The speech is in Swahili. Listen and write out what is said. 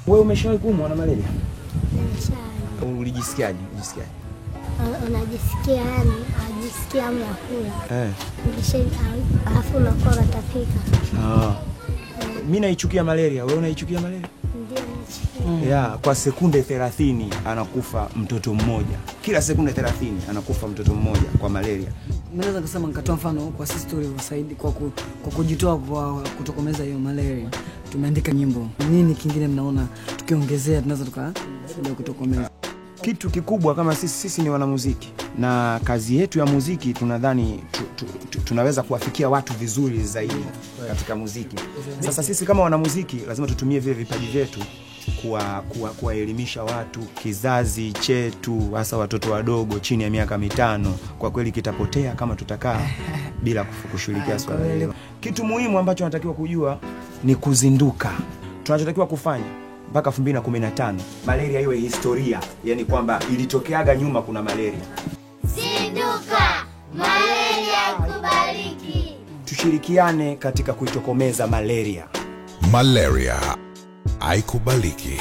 Wewe umeshawahi kuumwa na malaria? Nimesha. Ulijisikiaje? Ulijisikiaje? Unajisikia yani, unajisikia hamu ya kula. Eh. Alafu unakuwa unatapika. Ah. Mimi naichukia malaria. Wewe unaichukia malaria? Ndio naichukia. Ya, kwa sekunde 30 anakufa mtoto mmoja. Kila sekunde 30 anakufa mtoto mmoja kwa malaria. Mimi naweza kusema nikatoa mfano kwa sisi tulivyosaidia kwa kujitoa kwa kutokomeza hiyo malaria. Tumeandika nyimbo. Nini kingine mnaona tukiongezea tunaweza tukasaidia kutokomeza? Kitu kikubwa kama sisi ni wanamuziki na kazi yetu ya muziki tunadhani tunaweza kuwafikia watu vizuri zaidi katika muziki. Sasa sisi kama wanamuziki lazima tutumie vile vipaji vyetu kuwaelimisha watu, kizazi chetu, hasa watoto wadogo chini ya miaka 5, kwa kweli kitapotea kama tutakaa bila kushughulikia swala hilo. Kitu muhimu ambacho natakiwa kujua ni kuzinduka. Tunachotakiwa kufanya mpaka 2015 malaria iwe historia, yani kwamba ilitokeaga nyuma kuna malaria. Zinduka, malaria kubariki. Tushirikiane katika kuitokomeza malaria. Malaria haikubaliki.